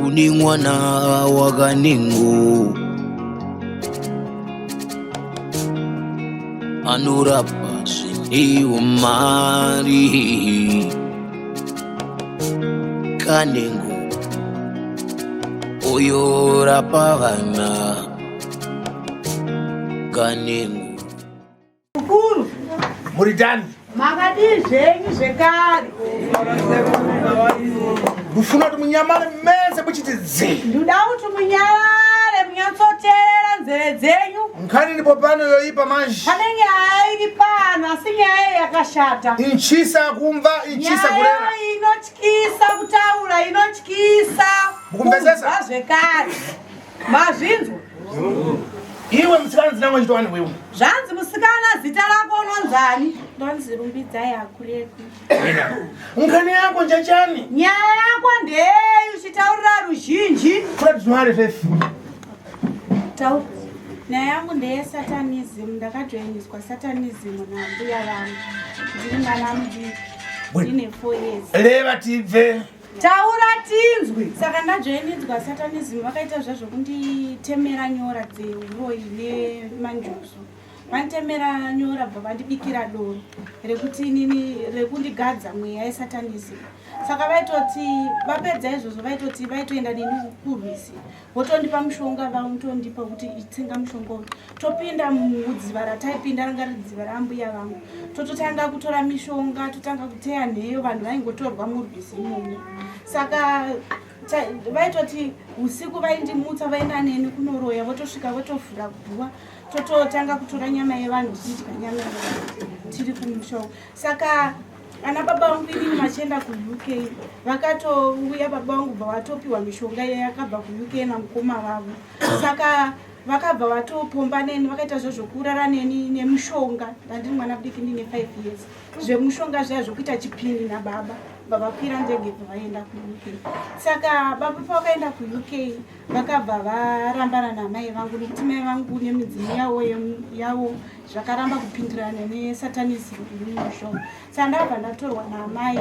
Une mwana wakanengo anorapa zvine umari kanengo oyorapa vana kanengo. Mukuru. Muridani. Makadii zvenyu zvekare. Ndufuna kuti munyamare mese muchiti dzi. Nduda kuti munyarare munyatsoteerera nzeve dzenyu. Nkhani ndipo pano yoipa manje. Pane nyaya iri pano asi nyaya iyi yakashata. Inchisa kumva, inchisa kurera. Nyaya inotyisa kutaura, inotyisa. Mukumvesesa? Kunzwa zvekare. Mazvinzwa? Iwe musikana zina wangu chitowani wewe. Zvanzi musikana zita lako unonzani? Ndonzi Rumbidzai Hakurevi. Ngani yako njachani? Nyaya yako ndeyeyi uchitaurira ruzhinji. Kura tizware fefi. Taura. Nyaya yangu ndeye satanism ndakajoiniswa satanism nambuya vangu. Ndiri mwana mudiki. Ndine 4 years. Leva tibve. Taura tinzwi. Saka ndajoinidzwa satanism vakaita zva zvokunditemera nyora dzeuroyi nemanjuzu. Vanditemera nyora bva vandibikira doro rekuti inini rekundigadza mweya yesatanism. Saka vaitoti vapedza izvozvo vaitoti vaitoenda neni kurwizi votondipa mushonga vamutondipa kuti itsenga mushonga uyu topinda mudziva rataipinda ranga riri dziva raambuya vangu tototanga kutora mishonga totanga kuteya nheyo vanhu vaingotorwa murwizi imomo saka vaitoti usiku vaindimutsa vaenda neni kunoroya votosvika votovhura guva tototanga kutora nyama yevanhu tichidya nyama yevanhu tiri kumushonga saka ana baba vangu inini vachienda kuuk vakatouya baba vangu bva vatopiwa mishonga iya yakabva kuuk namukoma vavo saka vakabva vatopomba neni vakaita zvezvokurara neni nemushonga ndandiri mwana mudiki ndine 5 years zvemushonga zviya zvokuita chipini nababa bva vakwira ndege bva vaenda kuuk saka baba pavakaenda kuuk vakabva varambana namai vangu nekuti mai vangu nemidzimu yavo yavo zvakaramba kupindirana nesatanism iri mushonga saka ndakabva ndatorwa naamai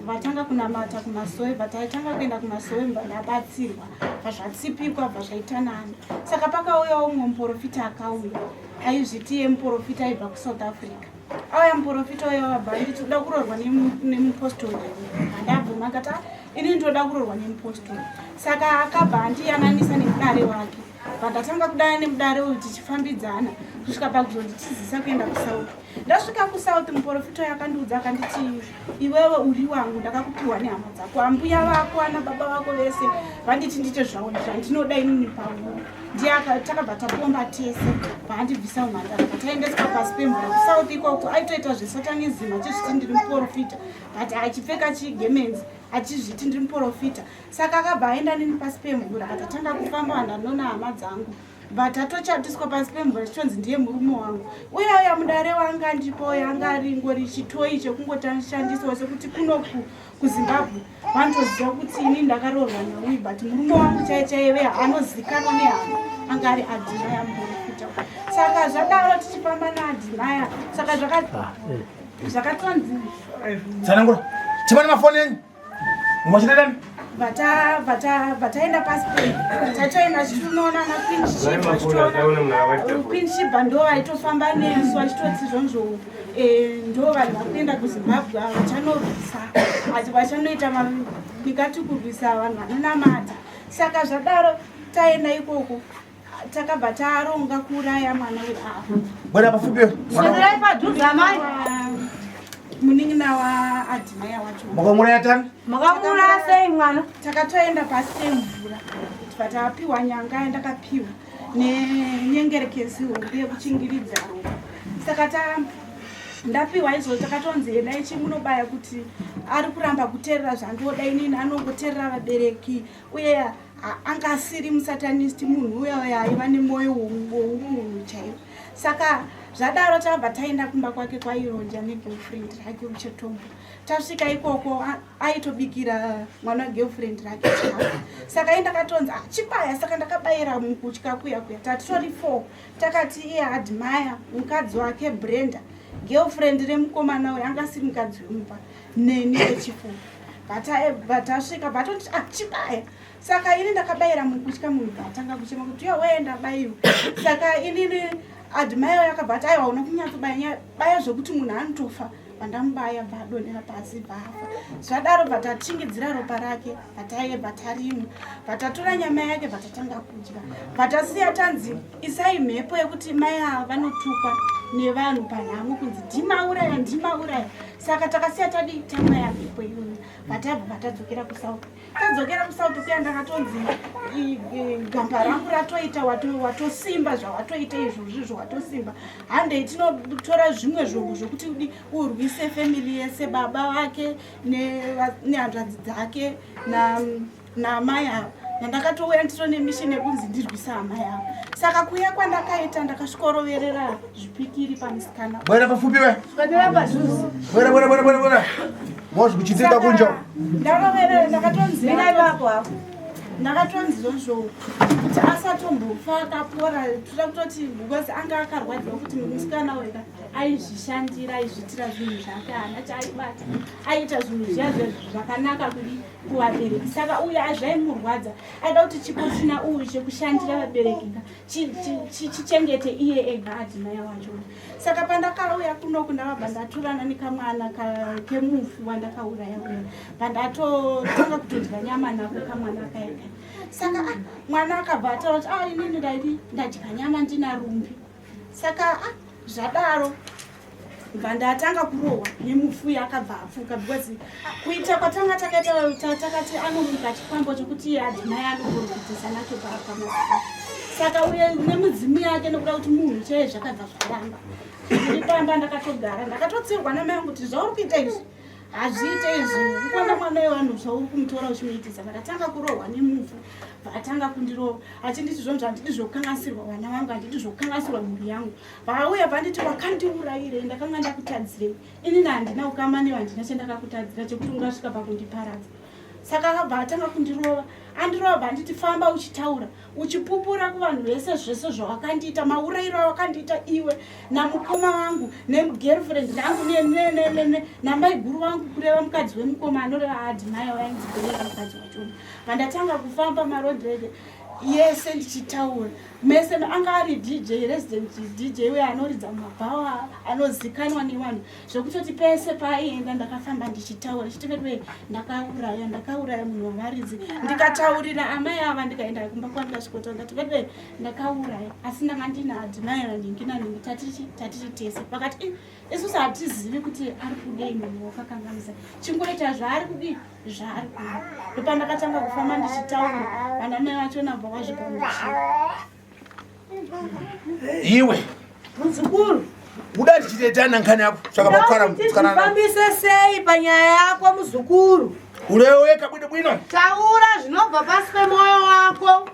vatanga kunamata kumasowe bva taitanga kuenda kumasowe bva ndabatsirwa bva zvatsipikwa bva zvaita nani saka pakauyawo umwe muprofita akauya aizviti iye muprofita aibva kusouth africa auya muprofita uya wabva anditi uda kuroorwa nemupostori handabvuma akati ah, ini ndoda kuroorwa nemupostori saka akabva andiyananisa nemudare wake Pandatanga kudana nemudare uyu tichifambidzana kusvika pakuzonditizisa kuenda kusouth. Ndasvika kusouth muprofita uyu akandiudza akanditi iwewe uri wangu ndakakupiwa nehama dzako ambuya vako ana baba vako vese vanditi ndiite zvandinoda inini pauri. Ndiye takabva tapomba tese paandibvisa umhandara taendeswa pasi pemvura kusouth ikoko aitoita zvesatanism achizviti ndiri muprofita but achipfeka chigemenzi achizviti ndiri muprofita Saka akabva aenda neni pasi pemvura akatanga kufamba vandanona hama dzangu but atochatiswa pasi pemvura chichonzi ndiye murume wangu uya uya mudare wanga ndipo yanga aringori chitoyi chekungoshandiswa sekuti kuno kuzimbabwe vanotoziva kuti ini ndakaroorwa nauyu but murume wangu chaiye chaive anozikanwa nehama anga ari adhimaya muprofita saka zvadaro tichifamba naadhimaya saka zvakatonzi tsanangura timane mafoni enyu Mwachidadani? Vata vata vataenda pasi pe tatoenda chitonoona na Queen Shiba chitoona Queen Shiba ndo vaitofamba nesu vachitoti zvonzvo eh, ndo vanhu vari kuenda kuZimbabwe ava vachanorwisa vachanoita ndingati kurwisa vanhu vanonamata saka zvadaro taenda ikoko takabva taronga kuuraya mwana weavo bwera pafupi sederai padhuze amai munin'ina waadhimaya wacho makamuuraya tani makamuuraya sei mwana takatoenda pasi pemvura tibva tapiwa nyanga yandakapiwa nenyengerekezi hombe yekuchingiridza ropa saka ta ndapiwa izvo takatonzi endai chimunobaya kuti ari kuramba kuterera zvandoda inini anongoterera vabereki uye anga asiri musatanist munhu uya uya aiva nemwoyo woumunhu chaiwo saka zvadaro takabva taenda kumba kwake kwaironja negirlfriend rake uchetombo tasvika ikoko aitobikira mwana wegirlfriend rake chikafu saka i ndakatonzi ah, chibaya saka ndakabayira mukutya kuya kuya tatitori four takati iye admire mukadzi wake brenda girlfriend remukomana uyo anga asiri mukadzi wemupa neni wechifour. Bvatasvika bvatonditi ah chibaya. Saka ini ndakabayira mukutya, munhu bvatanga kuchema kuti yo wee ndabayiwa. Saka inini admire yakabva ati aiwa una kunyatsobaya baya zvekuti munhu anotofa. Vandamubaya bvadonhera pasi bvafa. Zvadaro bvatachingidzira ropa rake, bvataiye bvatarimwa, bvatatora nyama yake bvatatanga kudya. Bvatasiya tanzi isai mhepo yekuti mai ava vanotukwa nevanhu panhamo kunzi ndimauraya ndimauraya. Saka takasiya tadii tamwaya mhepo iyoyo. Bvatabva bvatadzokera kusouth. Tadzokera kusouth kuya ndakatonzi gamba rangu ratoita watosimba zvawatoita izvozvi zvawatosimba. Handei tinotora zvimwe zvombo zvokuti udi urwise family yese, baba vake nehanzvadzi dzake naamai ava. Nandakatouya ndito nemission yekunzi ndirwise amai ava. Saka kuuya kwandakaita ndakasvikoroverera zvipikiri pamusikana. Bwera pafupi we. Swadera padhuze. Bwera bwera bwera bwera bwera. Mozvi kuchidzika kunja. Ndaroverera ndakatonzi Mina ipapo hapo. Ndakatonzi zvozvo kuti asatombofa akapora, toda kutoti because anga akarwadziwa kuti musikana wega aizvishandira, aizviitira zvinhu zvake, haana chaaibata, aiita zvinhu zviya zvakanaka kudi kuvabereki. Saka uyu zvaimurwadza, aida kuti chipo china uyu chekushandira vabereki ka chichengete iye ega adzimai wacho. Saka pandakauya kunoku ndakabva ndatorana nekamwana kemufi wandakauraya uya, pandatotanga kutodya nyama nako kamwana kaya kaya. Saka mwana akabva ataura kuti inini ndaidi ndadya nyama ndina rumbi. Saka zvadaro bva ndatanga kurohwa nemufuyi akabva apfuka, because kuita kwatanga takaita takati anomuka chikwambo chekuti iye adzimai anoprofitisa nacho pamasika. Saka uye nemudzimu yake nekuda kuti munhu chaiye zvakabva zvaramba. Ndiri pamba ndakatogara ndakatotsirwa namai vangu kuti zvauri kuita izvi hazviite izvi, ukona mwana wevanhu zvauri kumutora uchimuitisa. Vakatanga kurohwa nemufu, vakatanga kundirova achinditi zvonzi handidi zvokukanganisirwa vana vangu, handidi zvokukanganisirwa mhuri yangu. Vauya vanditi wakandiurayirei, ndakanga ndakutadzirei? Inini handina ukama newe, handina chandakakutadzira chekuti ungasvika pakundiparadza. Saka akabva atanga kundirova, andirova vanditi famba uchitaura uchipupura kuvanhu vese zvese zvawakandiita, maurayiro awakandiita iwe namukoma vangu negirlfriend rangu namaiguru vangu, kureva mukadzi wemukoma anoreva adhimaya wainzi kureva mukadzi wachona. Vandatanga kufamba marodrede yese ndichitaura mese, anga ari DJ, resident DJ uye anoridza mabhawa anozikanwa nevanhu, zvekutoti pese paaienda ndakafamba ndichitaura chiti veduwe ndakauraya ndakauraya munhu wavaridzi. Ndikataurira amai ava, ndikaenda kumba kwandikasvikota ndati veduwe ndakauraya, asi ndanga ndina adhimaya ningi naningi, tatiri tese. Vakati isusu hatizivi kuti ari kudei munhu wakakanganisa, chingoita zvaari kudii zvaari kuda. Ndopandakatanga kufamba ndichitaura, vana mai vachona bva vazvigamuchira. Iwe muzukuru, uda tichitetana nkhani yako saka makukana tizvifambise sei panyaya yako muzukuru? Uleweka bwino bwino, taura zvinobva pasi pemwoyo wako.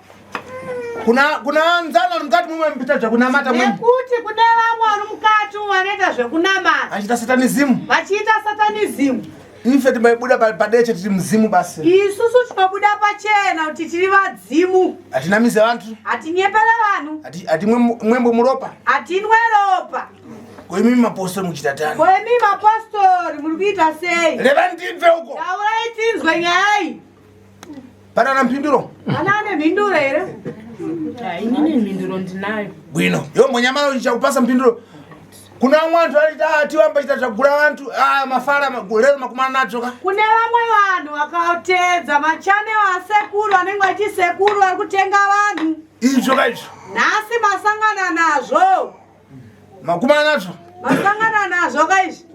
Kuna nzana mukati mumwe mpita zvakunamata mwe, nekuti kune vamwe vari mukati vanoita zvekunamata achiita satanism, vachiita satanism. Ife timaibuda padeche tiri mzimu basi. Isusu tinobuda pachena kuti tiri vadzimu, hatinamize vantu, hatinyepere vanhu, hatimwe mwembo muropa, hatinwe ropa. Koimi mapostori muchiita tani? Koimi mapostori muri kuita sei? Reva ndibve uko. Taurai tinzwe nyaya iyi. Panana mhinduro? Pana ane mhinduro here? Inini mhinduro ndinayo. Bwino yombonyamala uchakupasa mhinduro. Kuna vamwe vantu vanoti tiwamba chita zvagura vantu mafara lero makumana nacho ka. Kune vamwe vanhu vakateedza machanel asekuru vanenge vachisekuru vari kutenga vanhu. Izvo ka izvo. Nhasi masangana nazvo. Makumana nazvo. Masangana nazvo ka izvi.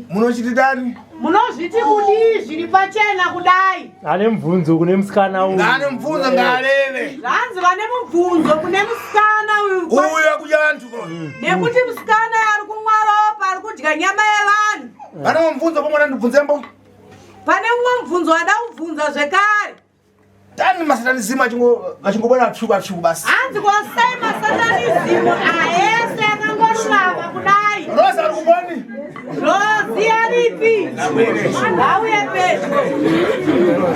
Munochiti tani? Munozviti kudii zviri pachena kudai? Ane mubvunzo kune musikana uyu. Ane mubvunzo ngaaleve. Zvanzi vane mubvunzo kune musikana uyu. Uyu akudya vantu ko. Nekuti musikana ari kumwa ropa, ari kudya nyama yevanhu. Pane mubvunzo pomwe ndibvunzembo. Pane mumwe mubvunzo wada kubvunza zvekare. Tani masatanism achingobuda tsvuku atsvuku basi. Hanzi kwasai masatanism aese akangorurama kudai. Rosa ari kuboni. Rosi aripi? Ngauye pedyo.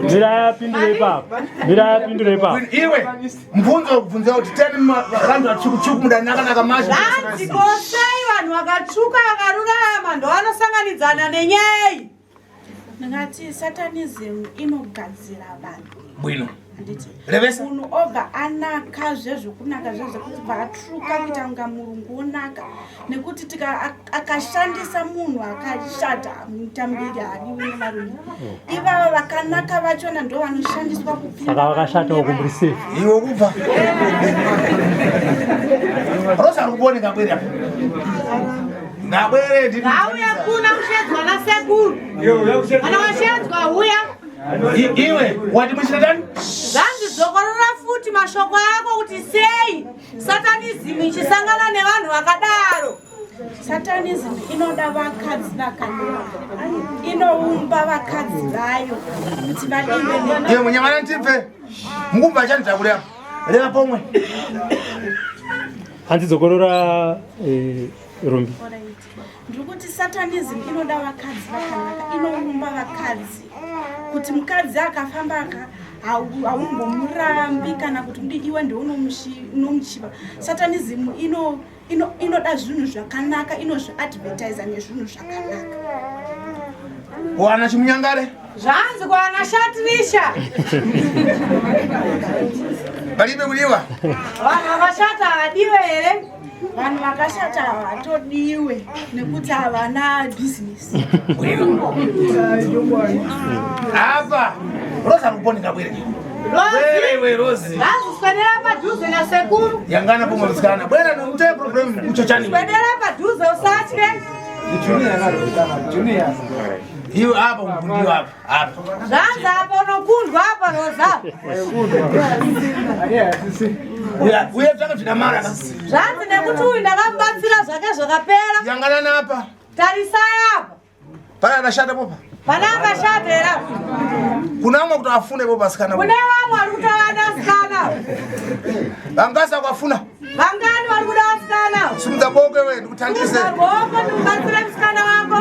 Mira yapindure ipapo. Mira yapindure ipapo. Iwe mubvunzo wekubvunza kuti tani vanhu vatsvukutsvuku mudanakanaka mazvo. Zvanzi kosei vanhu vakatsvuka vakarurama ndovanosanganidzana nenyei. Ndingati satanism inogadzira vanhu. Bwino. Handiti? Revesa. Munhu obva anaka zvezvokunaka zvezvekuti bva atsvuka kuita kunga murungu wonaka nekuti tika akashandisa munhu akashata mutambiri haadiwi nevarume. Ivava vakanaka vachona ndo vanoshandiswa kupinda. Saka vakashata wakumburi safe. Iwe kubva. Rosa ari kubone ngabwere apa. Ngabwere ndini. Ngauya kuna kushedzwa nasekuru. Kana washedzwa huya. Iwe wati muchita tani? Zvanzi dzokorora futi mashoko ako kuti sei satanism ichisangana nevanhu vakadaro. Satanism inoda vakadzi vakanaka, inoumba vakadzi vayo kuti vadiwe. Iwe munyamana ndibve. Mukumva chani chakuri apa. Reva pomwe. Hanzi dzokorora Rumbi. Ndiri kuti satanism inoda vakadzi vakanaka, inoumba vakadzi kuti mukadzi akafamba aka haumbomurambi kana kuti kudi iwe ndiwe unomuchiva. Satanism inoda zvinhu zvakanaka, inozviadvertisa nezvinhu zvakanaka. Wana chimunyangare? Zvanzi kwana Shatrisha. Palibe kudiwa. Vanhu vakashata havadiwe here? Vanhu vakashata havatodiwe nekuti havana business. Apa Rosa ari kuponi ngabwere. Wewe Rosi. Zvanzi swedera padhuze nasekuru. Yangana pomwe musikana. Bwera nomute problem kuchochani. Swedera padhuze usatye. Junior. Iwe apa mkundiwa apa. Apa. Zvanzi apa unokundwa apa Rosa. Uya uya zvaka zvina mara. Zvanzi nekuti uyu ndakamubatsira zvake zvakapera. Yangana napa. Tarisai apa. Pana akashata popa. Pana akashata here? Kuna vamwe kuti afune popa asikana. Kune vamwe vari kutovada asikana. Vangasa kwafuna. Vangani vari kuda asikana? Simudza boko iwe ndikutandise. Simudza boko ndikubatsire musikana wako.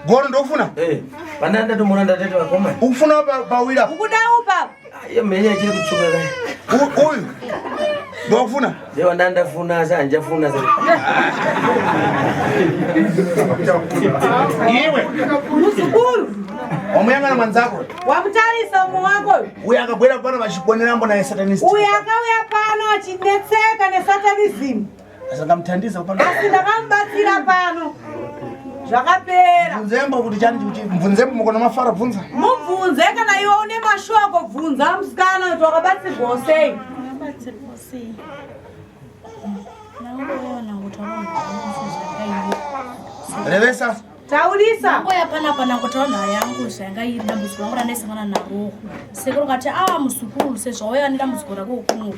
Gono ndokufuna? Pana ndatomona ndatete vakoma. Ukufuna pawira. Ukuda upa. Iye mhenya ichiri kutsvuka kai. Uyu. Ndokufuna? Ndiyo ndandafuna asi handichafuna saka. Iwe. Muzukuru. Wamuyangana mwanzako. Wamutarisa umwe wako. Uyu akabwera pano vachibonera mbona yesatanist. Uyu akauya pano achinetseka nesatanism. Asangamutandisa pano. Asi ndakamubatsira pano. Zvakapera. Bvunzembo kuti chani kuti bvunzembo mukona mafara bvunza. Mubvunze kana iwe une mashoko bvunza musikana kuti wakabatsirwa sei. Wakabatsirwa sei? Revesa. Taurisa. Ngoya panapa nangotaura nhau yangu zvanga iri dambudziko rangu randaisangana naro. Sekuru kati awa muzukuru sezvauya nedambudziko rako kunoku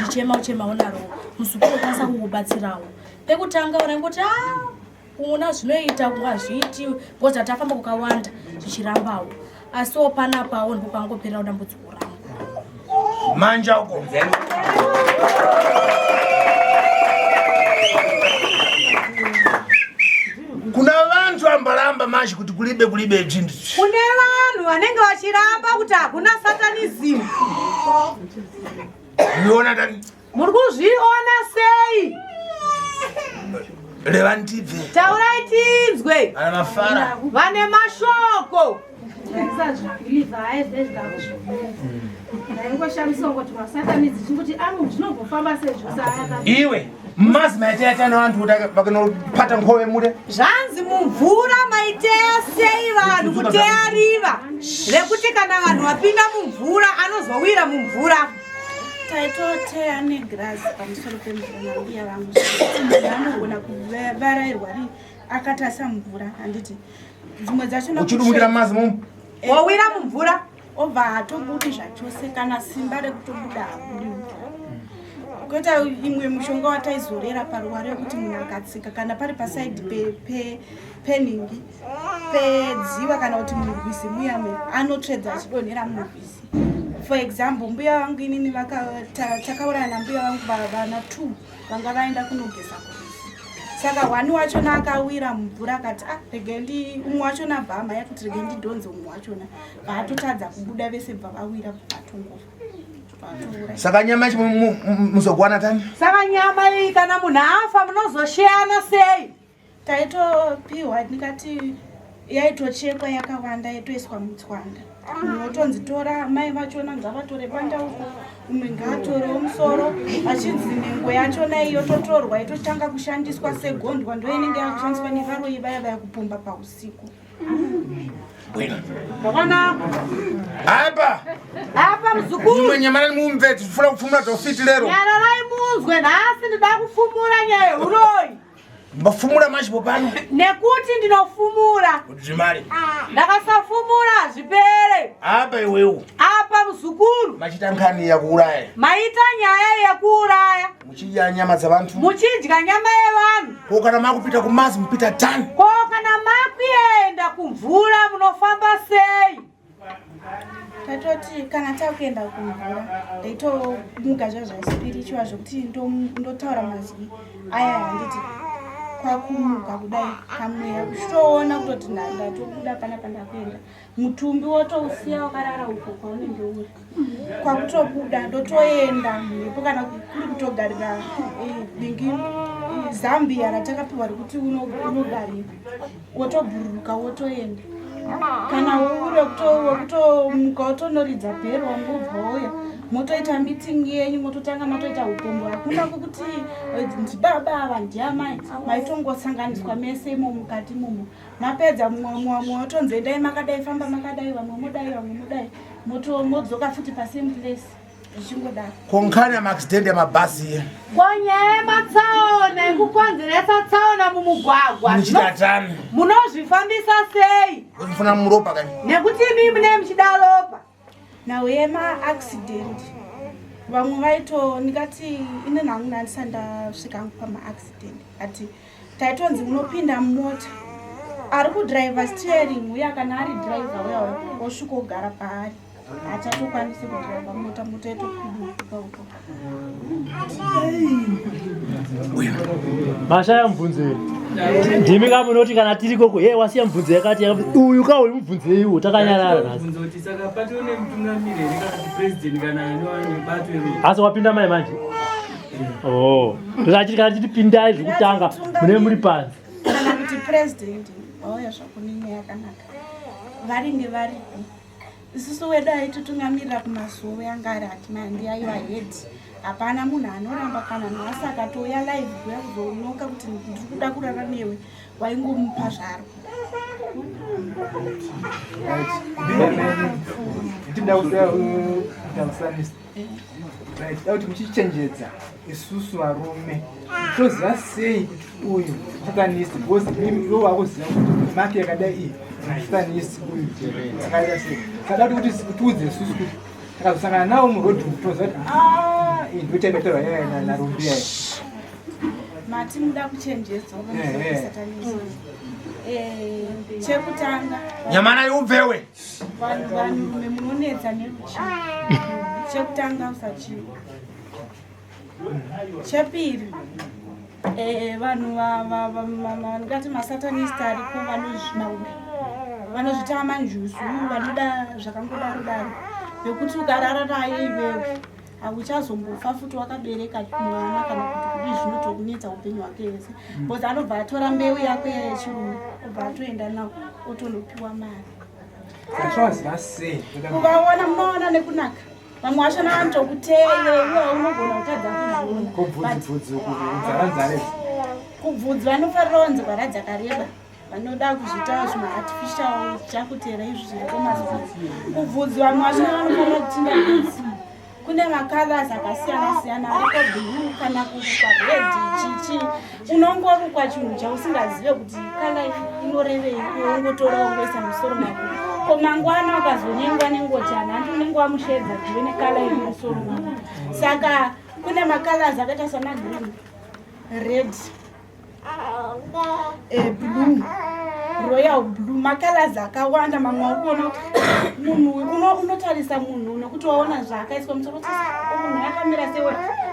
uchichema uchemawo naro. Muzukuru ukwanisa kukubatsirawo. Pekutanga unangoti una zvinoita kungazviiti because tafamba kukawanda zvichirambawo. Asiwo panapawo ndipo pangoperera dambudziko rangu. Manja uko. Kuna vantu ambaramba manje kuti kulibe kulibe zvinhu. Kune vanhu vanenge vachiramba kuti hakuna satanism. Unoona tani? Muri kuzviona sei? Reva ndibve. Taurai tinzwe. Vana mafara. Vane mashoko. Iwe mazi maiteya chano vantu kuti vakanopata nkove mure. Zvanzi mumvura maiteya sei vanhu kuteya riva rekuti kana vanhu vapinda mumvura anozowira mumvura. Taitoteya negirazi pamusoro pemvura nambuya vangu. Munhu anogona kuvarairwa akatarisa mvura handiti. Dzimwe dzacho Uchidumukira mazi mumu. Wawira mumvura. Obva hatobudi zvachose kana simba rekutobuda habudi. Koita imwe mushonga wataizorera paruware wekuti munhu akatsika kana pari pasaidi peningi pedziva kana kuti murwizi muya muya anotsvedza achidonhera murwizi. For example, mbuya vangu inini takauraya nambuya vangu vana 2 vanga vaenda kunogeza kurwizi. Saka one wachona akawira mumvura akati ah rege ndi umwe wachona bva amhanya kuti rege ndidhonze umwe wachona vaatotadza kubuda vese bva vawira vatongofa. Saka nyama yacho muzogwana tani? Saka nyama iyi kana munhu afa munozosheyana sei? Taitopiwa ndikati yaitochekwa yakawanda yaitoiswa mutswanda. Munhu otonzi tora mai vachona ngavatore banda uko umwe ngaatorewo musoro achinzi nhengo yachona iyo totorwa itotanga kushandiswa segondwa ndo inenge yakushandiswa nevaroyi vaya vaya kupomba pausiku. Zvakanaka. Apa. Apa muzukuru. Imwe nyama nani mumve tifuna kupfumura tofiti lero. Nyararai munzwe nhasi ndida kufumura nyaya yehuroyi. Mbafumura machipo pano. Nekuti ndinofumura. Zvimari. Ndakasafumura hazvipere. Apa iwewe. Apa muzukuru. Machita nkhani yakuuraya. Maita nyaya yekuuraya. Muchidya nyama dzavantu. Muchidya nyama yevanhu. Ko kana makupita kumazi mupita tani. Ko kana makuenda kumvura munofamba sei? Tatoti kana takuenda kumvura ndaitomuka zvazvaspiritual zvekuti ndotaura mazwi aya handiti kwakumuka kudai kamweya kuchitoona kutoti ndatobuda pana pandakuenda mutumbi wotousiya wakarara uko kwaunenge uri kwakutobuda ndotoenda mhepo kana kuri kutogarira dingi zambia ratakapiwa rekuti unogarira wotobhururuka wotoenda kana uri wekutomuka wotonoridza bhero wangobva wouya motoita meeting yenyu mototanga matoita ukombo hakuna kwekuti ndibaba ava ndiamai maitongosanganiswa mese imo mukati imomo mapedza mumwe wotonzi endai makadai famba makadai vamwe modai vamwe modai modzoka futi pasame place zvichingodaro. Ko nkhani yamaaccident yamabhazi iye? Ko nyaya yematsaona yekukonzeresa tsaona mumugwagwa Muchidatani. munozvifambisa sei? Mufuna muropa kani? Nekuti imi mune muchida ropa. Nhau yemaaccident vamwe vaito ndingati ini hangu ndandisati ndasvika hangu pamaaccident but taitonzi unopinda mumota ari kudriver steering uya kana ari driver uya osvika ogara paari hachatokwanisi kudriver mota mota yatokuduka uko. Mashaya mubvunzo here? Ndimi ka munoti kana tiri koko ye wasiya mubvunzo yakati yakati uyu ka uyu mubvunzeiwo takanyarara nhasi. Mubvunzo kuti saka pato nemutungamiri here kana kuti president kana ani wani bato iro. Asi wapinda mai manje? Oh. Ndosaka kana titi pindai zvekutanga mune muri panze. Kana kuti president vauya zvako nenyaya yakanaka. Varinge varipo. Isusu wedu aitotungamirira kumasowe anga ari hatimandi aiwa head. Hapana munhu anoramba kana nhasi akatouya live kuya kuzonoka kuti ndiri kuda kurara newe waingomupa zvaro. Ndinoda kuda Right, kuti muchichenjedza isusu varume toziva sei kuti uyu satanist because iwe wakuziva kuti maki yakadai iyi satanist uyu akaita sei sada kuti tiudze isusu kuti takazosangana nawo muroad toziva kuti ah, iyi ndochaibatirwa yaya narumbi yaya. Mati muda kuchenjedzwa satanism. Chekutanga Nyamana yubvewe. Vanhu vanhurume munonetsa neruchivo. Chekutanga usachiva. Chepiri vanhu ndingati masatanist ariko vanozvimaure vanozvita manjuzu vanoda zvakangodaro daro vekuti ukarara naye iwewe hauchazombofa futi wakabereka mwana kana kuti kudii zvinotokunetsa upenyu hwake hwese because anobva atora mbeu yako yechirume obva atoenda nawo otonopiwa mari. Saka sei? Kuvaona munoona nekunaka vamwe vachona vanotokuteya iwe unogona kutadza kuzviona. Kubvudzi kubvudzi Kubvudzi vanofarirawo nzwara dzakareba vanoda kuzviita zvimaartificial chakutera izvi zviriko mazuva. Kubvudzi vamwe vachona vanofanira kutinda bvudzi. Kune macolors akasiyana siyana ariko blue kana kurukwa red chichi unongorukwa chinhu chausingazive kuti color inorevei wongotora wongoisa musoro mako. Ko mangwana ukazonyengwa nengochana handi unenge wamushedza kuti uve necolor iri musoro mako. Saka kune macolors akaita sana green, red, blue, royal blue, macolors akawanda mamwe aukuona kuti munhu unotarisa munhu nekuti waona zvaakaiswa musoro kuti munhu akamira sei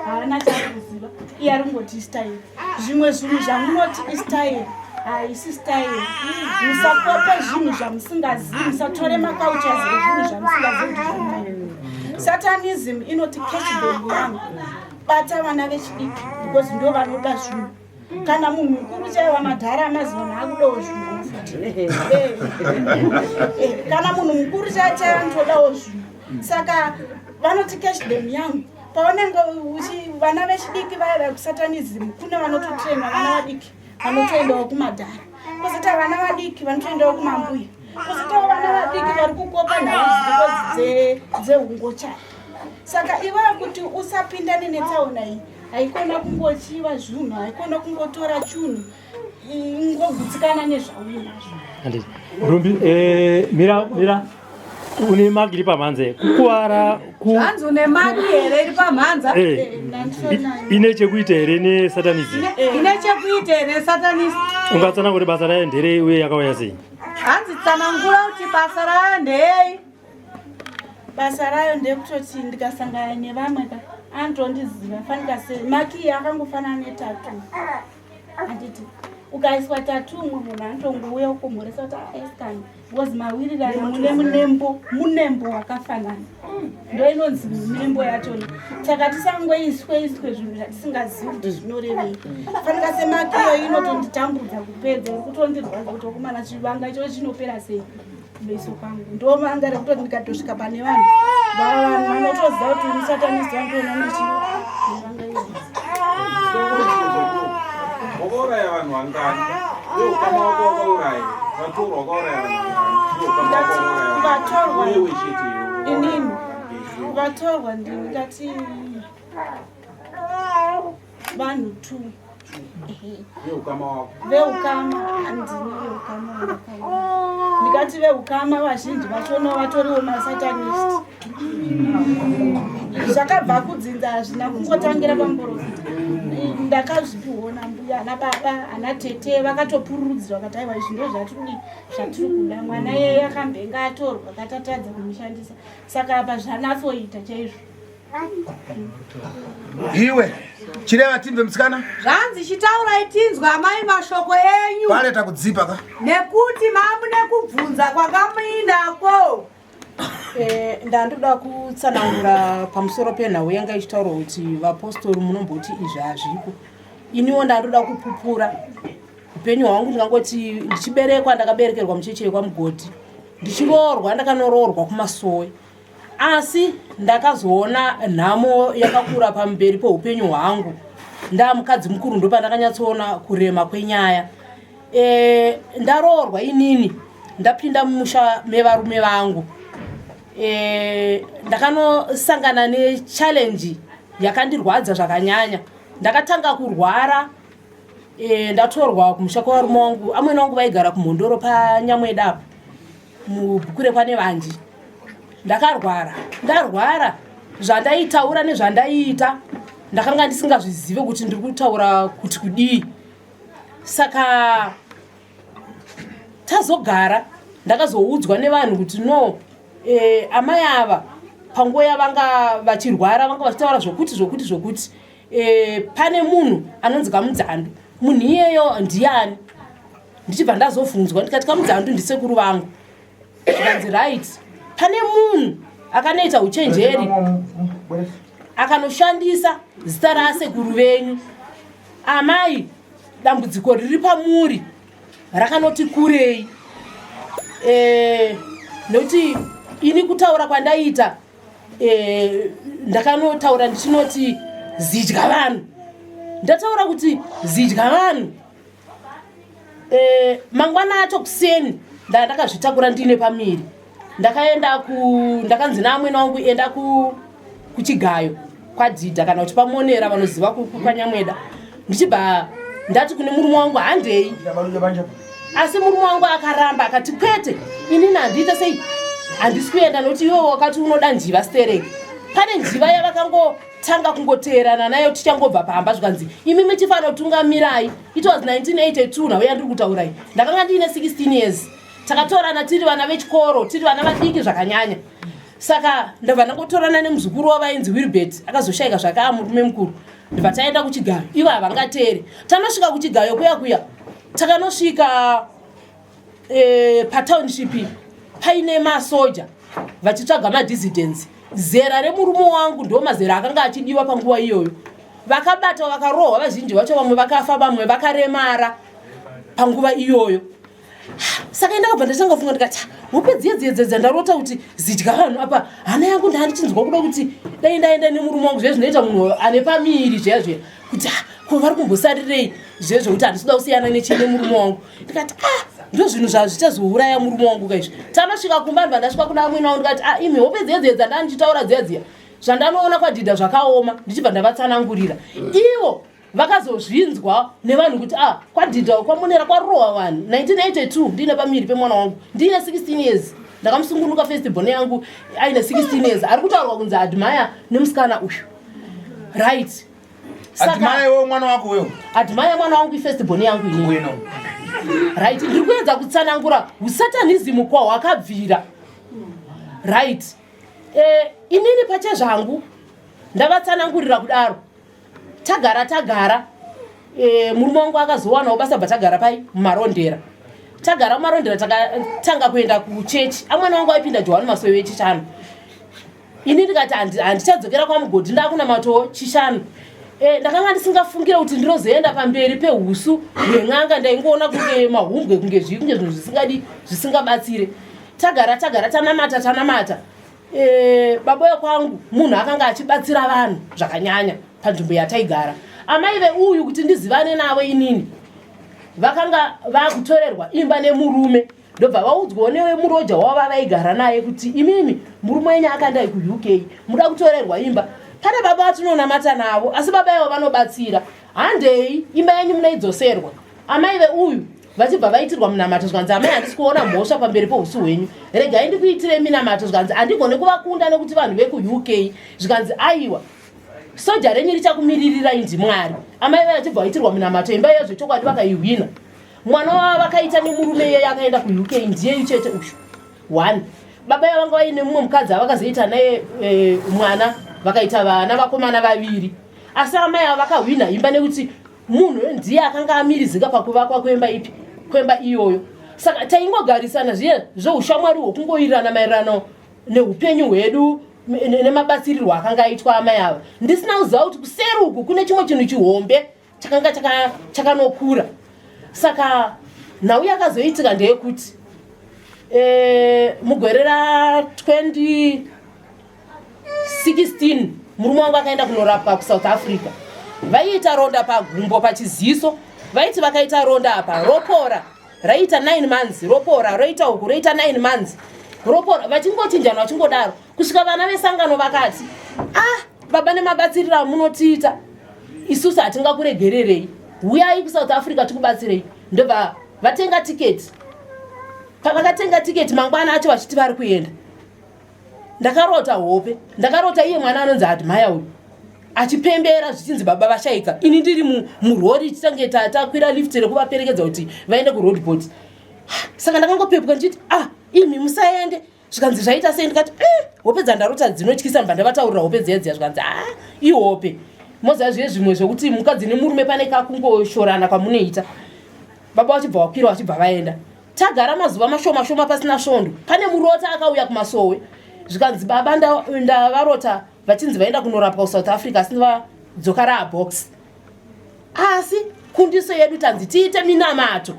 Haana chaari kuziva. Iye ari kungoti istyle. Zvimwe zvinhu zvamunoti istyle haisi style. Musakope zvinhu zvamusingazivi, musatore macultures ezvinhu zvamusingazivi kuti zvakadii. Satanism inoti catch them young, bata vana vechidiki because ndo vanoda zvinhu. Kana munhu mukuru chaiwa madhara amazuva akudawo zvinhu futi. Kana munhu mukuru chaichai anotodawo zvinhu. Saka vanoti catch them young. Pavanenge vana vechidiki vaya vekusatanism, kune vanototrainwa vana vadiki vanotoendawo kumadhara, kwozoita vana vadiki vanotoendawo kumambuya, kwozoitawo vana vadiki vari kukopa nhau dziriko dzehungochani. Saka iwewe kuti usapindane netsaona iyi, haikona kungochiva zvinhu, haikona kungotora chunhu, ingogutsikana nezvauinazvo. Handiti. Rumbi, mira, mira. Une maki iri pamhanza here? Kukuvara ku Hanzi une maki here iri pamhanza? Ine chekuita here nesatanism? Ine chekuita here satanist? Ungatsanangura kuti basa rayo nderei uye yakauya sei? Hanzi tsanangura kuti basa rayo ndeyei. Basa rayo ndekutoti ndikasangana nevamwe ka anotondiziva fanika sei maki iyi akangofanana netatu, handiti? Ukaiswa tatu umwe munhu anotongouya ukumhoresa kuti aeskani because mawirirano mune munembo, munembo wakafanana, ndo inonzi munembo yachona. Saka tisangoiswe iswe zvinhu zvatisingazivi kuti zvinorevei. Fanika semakiyo inotonditambudza kupedza, iri kutondirwadza kuti okumana chivanga icho chinopera sei kumeso kwangu. Ndo vanga rekutoti ndikatosvika pane vanhu, vanhu vanotoziva kuti musatanist vanotoona nechivanga izvo. Wakauraya vanhu vangani? Uye ukama wako wakauraya vatorwa, wakauraya vanhu vangani? Uye ukama wako wakauraya Vatorwa. Uyewe chete iwe. Inini vatorwa ndingati vanhu two. Uye ukama wako? Veukama handina veukama vakawanda. Ndikati veukama vazhinji vachona vatoriwo masatanist. Zvakabva kudzinza, hazvina kungotangira pamuprofita. Ndakazvipiwo nambuya, ana baba, ana tete vakatopururudzirwa vakati aiwa, izvi ndo zvatiri zvatiri kuda. Mwana yeye akambenga atorwa akatatadza kumushandisa, saka apa zvanatsoita chaizvo. Iwe chireva timve musikana. Zvanzi chitaurai tinzwe amai mashoko enyu. Pale takudzipa ka. Nekuti mamune kubvunza kwakamuinako. Ndandoda kutsanangura pamusoro penhau yanga ichitaurwa kuti vapostori munomboti izvi hazviko. Iniwo ndandoda kupupura upenyu hwangu. Ndingangoti ndichiberekwa ndakaberekerwa mucheche yekwaMugodhi, ndichiroorwa ndakanoroorwa kuMasowe, asi ndakazoona nhamo yakakura pamberi peupenyu hwangu ndaa mukadzi mukuru. Ndopandakanyatsoona kurema kwenyaya. Ndaroorwa inini, ndapinda mumusha mevarume vangu, ndakanosangana nechallenge yakandirwadza zvakanyanya. Ndakatanga kurwara ndatorwa kumusha kwevarume wangu. Amwene wangu vaigara kuMhondoro paNyamweda apo mubhuku rekwaNevanji. Ndakarwara, ndarwara, zvandaitaura nezvandaiita ndakanga ndisingazvizive kuti ndiri kutaura kuti kudii. Saka tazogara, ndakazoudzwa nevanhu kuti no, amai ava panguva yavanga vachirwara vanga vachitaura zvokuti zvokuti zvokuti pane munhu anonzi Kamudzandu. Munhu iyeyo ndiani? Ndichibva ndazobvunzwa, ndikati Kamudzandu ndisekuru vangu. Zvikanzi right, pane munhu akanoita uchenjeri akanoshandisa zita rasekuru venyu. Amai, dambudziko riri pamuri rakanoti kurei. Nekuti ini kutaura kwandaiita, ndakanotaura ndichinoti zidya vanhu. Ndataura kuti zidya vanhu, mangwana acho kuseni ndaa ndakazvitakura ndiine pamiri, ndakaenda ku ndakanzi naamwene wangu enda kuchigayo kwaDhidha kana kuti paMonera, vanoziva kwaNyamweda. Ndichibva ndati kune murume wangu handei, asi murume wangu akaramba akati kwete, inini handiite sei, handisi kuenda nokuti iwe wakati unoda njiva stereki. Pane njiva yavakangotanga kungoteerana nayo tichangobva pamba, zvikanzi imi michifanotungamirai. It was 1982 nhau yandiri kutaurai, ndakanga ndiine 16 years. Takatorana tiri vana vechikoro, tiri vana vadiki zvakanyanya. Saka ndabva ndangotorana nemuzukuru wavainzi Wilbert, akazoshayika zvake amurume mukuru. Ndibva taenda kuchigayo, ivo havangateere. Tanosvika kuchigayo kuya kuya, takanosvika patownship paine masoja vachitsvaga madissidents. Zera remurume wangu ndo mazera akanga achidiwa panguva iyoyo. Vakabatwa, vakarohwa, vazhinji vacho vamwe vakafa, vamwe vakaremara panguva iyoyo. Saka ndakabva ndatanga kufunga ndikati, hope dziye dziye dziye dzandarota kuti zidya vanhu apa, hana yangu ndandichinzwa kuda kuti dai ndaenda nemurume wangu, zviya zvinoita munhu ane pamiri zviya zviya, kuti ko vari kumbosarirei zviye zvekuti handisi kuda kusiyana nechii nemurume wangu. Ndikati, ah, ndo zvinhu zvazvichazouraya murume wangu kaizvi. Tanosvika kumba, ndibva ndasvika kuna amwene wangu ndikati, ah, imi hope dziye dziye dzandandichitaura dziya dziya zvandanoona kwadhidha zvakaoma. Ndichibva ndavatsanangurira, ivo vakazozvinzwa nevanhu kuti, ah, kwadhidha kwaMonera kwarohwa vanhu 1982. Ndiine pamiri pemwana wangu, ndiine 16 years, ndakamusungunuka first born yangu aine 16 years, ari kutaurwa kunzi Admire nemusikana uyu, right? Admire wewe mwana wako wewe? Admire mwana wangu, ifirst born yangu inini, right? Ndiri kuedza kutsanangura usatanism kwahwakabvira, right? Inini pachezvangu ndavatsanangurira kudaro. Tagara tagara, murume wangu akazowanawo basa, bva tagara pai muMarondera. Tagara muMarondera, takatanga kuenda kuchechi. Amwana wangu aipinda Johani Masowe weChishanu. Ini ndikati handichadzokera kwamugodhi, ndakunamatowo Chishanu. Ndakanga ndisingafungira kuti ndinozoenda pamberi peusu hwen'anga. Ndaingoona kunge mahumbwe, kunge zvii, kunge zvinhu zvisingadi, zvisingabatsire. Tagara tagara, tanamata tanamata, baba wekwangu munhu akanga achibatsira vanhu zvakanyanya panzvimbo yataigara. Amai veuyu, kuti ndizivane navo inini, vakanga vakutorerwa imba nemurume, ndobva vaudzwawo newemuroja wavo vaigara naye kuti, imimi murume wenyu akandai kuUK, muda kutorerwa imba, pane baba vatinonamata navo, asi baba ivo vanobatsira, handei, imba yenyu munoidzoserwa. Amai veuyu vachibva vaitirwa munamato, zvikanzi, amai, handisi kuona mhosva pamberi pousu hwenyu, regai ndikuitirei minamato. Zvikanzi, handigone kuvakunda nekuti vanhu vekuUK. Zvikanzi, aiwa, soja renyu richakumiririrai ndiMwari. Amai vachibva vaitirwa minamato, imba iyo zvechokwadi vakaihwina. Mwana wavo vakaita nemurume iyeye akaenda kuUK ndiyeyu chete uyu one. Baba yavo vanga vaine mumwe mukadzi avakazoita naye mwana, vakaita vana vakomana vaviri, asi amai avo vakahwina imba nekuti munhu ndiye akanga amirizika pakuvakwa kwemba ipi, kwemba iyoyo. Saka taingogarisana zviye zveushamwari hwokungowirirana maererano neupenyu hwedu nemabatsirirwo akanga aitwa amai ava, ndisina kuziva kuti kuseri uku kune chimwe chinhu chihombe chakanga chakanokura. Saka nhau yakazoitika ndeyekuti mugore ra2016 murume wangu akaenda kunorapwa kuSouth Africa. Vaiita ronda pagumbo, pachiziso. Vaiti vakaita ronda apa, ropora, raita 9 months, ropora, roita uku, roita 9 months, ropora, vachingochinjana, vachingodaro kusvika vana vesangano vakati, ah, baba, nemabatsiriro amunotiita isusu hatingakuregererei, uyai kuSouth Africa tikubatsirei. Ndobva vatenga tiketi. Pavakatenga tiketi mangwana acho vachiti vari kuenda, ndakarota hope. Ndakarota iye mwana anonzi Admire uyu achipembera, zvichinzi baba vashaika. Ini ndiri murori, titange takwira lift rekuvaperekedza kuti vaende kuRoodepoort. Saka ndakangopepuka ndichiti, ah, imi musaende. Zvikanzi, zvaita sei? Ndikati, hope dzandarota dzinotyisa. Mbva ndavataurira hope dziya dziya. Zvikanzi, a, ihope. Moziva zviye zvimwe zvokuti mukadzi nemurume pane kakungoshorana kwamunoita. Baba vachibva vakwira, vachibva vaenda. Tagara mazuva mashoma shoma, pasina svondo, pane murota akauya kumasowe. Zvikanzi, baba ndavarota vachinzi vaenda kunorapwa kuSouth Africa, asi vadzoka raabox. Asi kundiso yedu tanzi tiite minamato,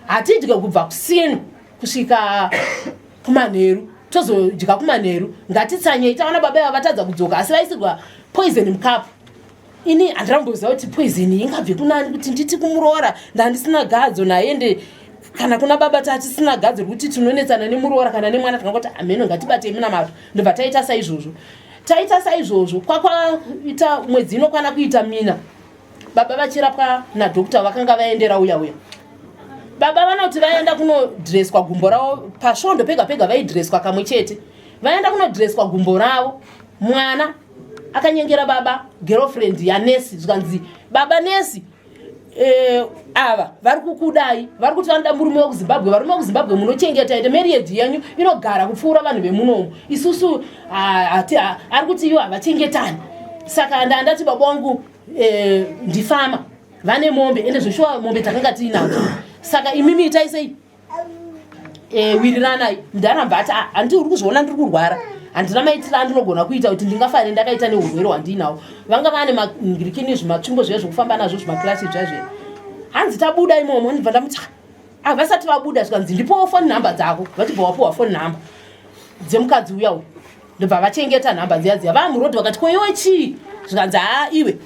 hatidye kubva kusini kusvika kumanheru, tozodya kumanheru. Ngatitsanyei, taona baba ava vatadza kudzoka, asi vaisirwa poison mukapu. Ini handiramboziva kuti poison ingabve kunani, kuti nditi kumuroora ndandisina gadzo naye, kana kuna baba tatisina gadzo rekuti tinonetsana nemuroora kana nemwana. Tinongoti hameno, ngatibatei munamato. Ndobva taita saizvozvo. Taita saizvozvo, kwakwaita mwedzi inokwana kuita mina baba vachirapwa nadoctor vakanga vaendera uya uya. Baba vanoti vaenda kunodhireswa gumbo ravo pasvondo pega pega, vaidhireswa kamwe chete. Vaenda kunodhireswa gumbo ravo, mwana akanyengera baba girlfriend yanesi. Zvikanzi, baba, nesi Eh, ava vari kukudai, vari kuti vanoda murume wekuZimbabwe. Varume vekuZimbabwe munochengeta, ende marriage yenyu inogara kupfuura vanhu vemunomu. Isusu ari kuti iwo havachengetani. Saka ndandati baba wangu eh, ndifama, vane mombe, ende zveshuwa mombe takanga tiinadzo. Saka imimi itai sei? Eh, wiriranai. Ndaramba ati, ah, handi uri kuzviona ndiri kurwara, handina maitiro andinogona kuita kuti ndingafare ndakaita neurwere hwandinawo. Vanga vane mangirikini, zvimatsvimbo zviya zvekufamba nazvo, zvimaklasi zviya zviya. Hanzi tabuda imomo, ndibva ndamuti, ah, vasati vabuda zvikanzi ndipowo foni nhamba dzako. Vachibva wapuwa foni nhamba dzemukadzi uya uyu, ndobva vachengeta nhamba dziya dziya. Vamurodhi vakati, ko iwe chii? Zvikanzi, haa iwe,